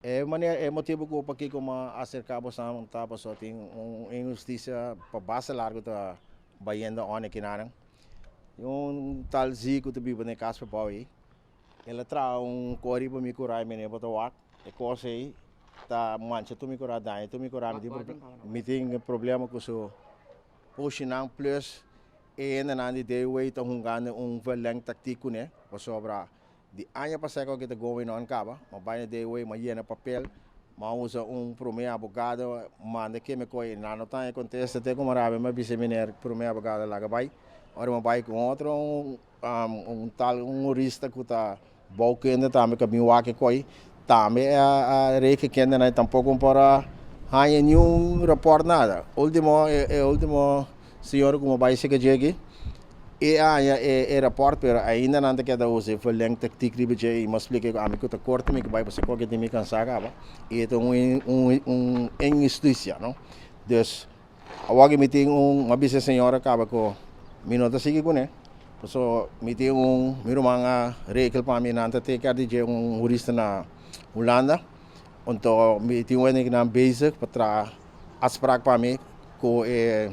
E manera, e motibu ku pakiko m'a aserká bosan ta pasobra tin un inhustisia pa basta largu ta bayendo on akinanan. Tin un tal Zee ku ta biba na e kas pabou ei. El a traha un kos riba mi kurá i mi no por ta wak. E kos ei ta mancha tur mi kurá, daña tur mi kurá. Mi tin problema ku su poshinan plus e hendenan di DOW ta hungando un verlengtactiek kuné pasobra Di aña pasá ku ta going on kaba, m'a bai na DOW, m'a yena papel, m'a usa un promé abogado, manda keme koi, nan no taña kontesta te ku m'a rabia, m'a bisa e meneer promé abogado laga bai. Ora m'a bai ku un otro un tal un hurista ku ta bou kende tambe ku a bin wak e koi, tambe a reken kendenan i tampoko no por a haña niun rapòrt nada. Ultimo e ultimo señor ku m'a bai seka dje aki, E aña e raport pero ainda nan ta keda usa e verlengtactiek riba dje y mi a splica cu ami cu ta corta mi cu bay pasobra cu tin mi cansa caba y e ta un un injusticia no. Dus awor mi tin un mi a bisa e señora caba cu mi no ta sigui cune pasobra mi tin un mi ruman a regel pa mi nan ta take care di dje un hurista na Hulanda anto mi tin un nan bezig pa traha afspraak pa mi cu e.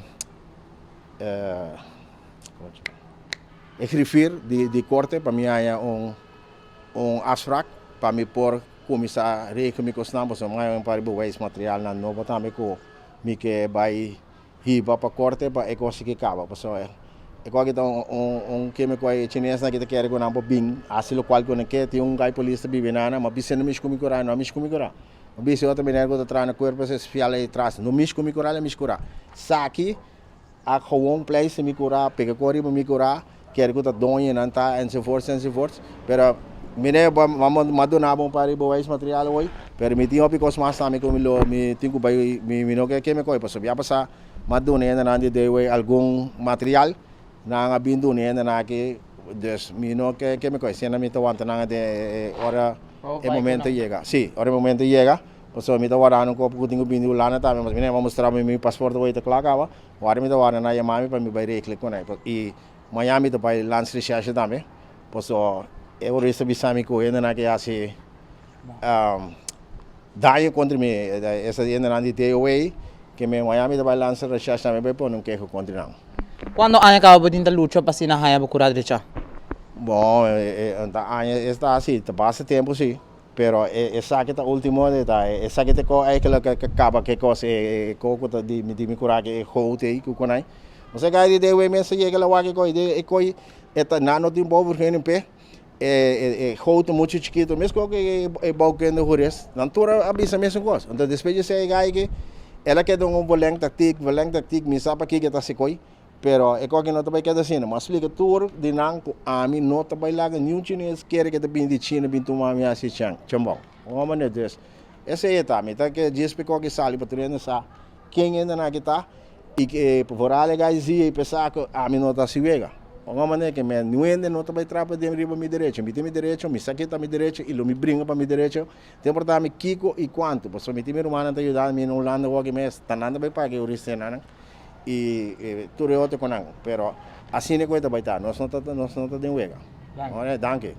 E griffier di korte pa mi haña un un afsprak pa mi por kuminsá regel mi kosnan pasobra mi haña un par di bewijsmaterialnan nobo tambe ku mi ke bai hiba pa korte pa e kos aki kaba pasobra e kos aki ta un un keme ku e chinesnan aki ta kere ku nan por bin hasi lokual ku nan ke tin un gai polis ta biba einan ma bisa no mishi ku mi kura no a mishi ku mi kura mi bisa e otro meneer ku ta traha na kuerpo espesial ei tras no mishi ku mi kura el a mishi kura saki. A gewoon pleiste mi cura, pega cu ariba mi cura, kere cu ta doño nan ta enzovoorts enzovoorts. Pero mire m'a duna bo un par di bewijsmateriaal hoy, pero mi tin hopi cos mas tambe cu mi lo mi tin cu bay mi no ke keme coy pasobra ya pasa m'a duna hendenan di DW algun material, nan a bin duna hendenan aki, dus mi no ke keme coy, siendo mi ta wanta nan den e ora e momento yega, si ora e momento yega. Pasobra mi ta warda un kopo ku tin ku bini di Hulanda tambe, mas mi no a mustra mi mi pasport awor ta kla kaba. Ora mi ta warda nan a yama mi pa mi bai regla ku nan. I mañana mi ta bai landsrecherche tambe, pasobra e hurista bisa mi ku hendenan ke hasi daño kontra mi, esa hendenan di DOA, ke mi mañana mi ta bai landsrecherche tambe bai pone un keho kontra nan. Kuantu aña kaba bo tin ta lucha pa asina haña bo kura drecha? Bon, aña esta si, ta basta tempu si. Pero e esaki ta ultimo de ta esaki ta ko eigenlijk a kaba ke kos e ko ku ta di di mi kura ke e goot ei ku konai. Bo sa di de we mester yega la wak e koi de e koi e ta nan no tin bouwvergunning p'e e e goot ta muchu chikito mes ku e e bouwkundige hurist nan tur a bisa mesun kos. Anto despues di esei gai ke el a keda un verlengtactiek verlengtactiek mi sa pakiko e ta hasi koi. Pero e koki no ta bai keda asina. M'a splika tur di nan ku ami no ta bai laga niun chines kere ke ta bini di China bin tuma mi hasi chan chambon. Un hòmber ne dus. Esei e ta. Mi ta ke djis pa e koki sali pa tur hende sa ken hendenan aki ta i ke vooral e gai zia i pensa ku ami no ta hasi wega. Un hòmber ne ke men niun hende no ta bai trapa den riba mi derecho. Mi tin mi derecho, mi sa ke ta mi derecho i lo mi bringa pa mi derecho. Ta importa mi kiko i kuantu. Pasobra mi tin mi rumannan ta yuda mi na Hulanda hopi mes. Ta nan ta bai paga e huristenan. y tur e otro cu nan, pero asina cu e ta bay ta, nos no ta, nos no ta den wega. Danki. Danki.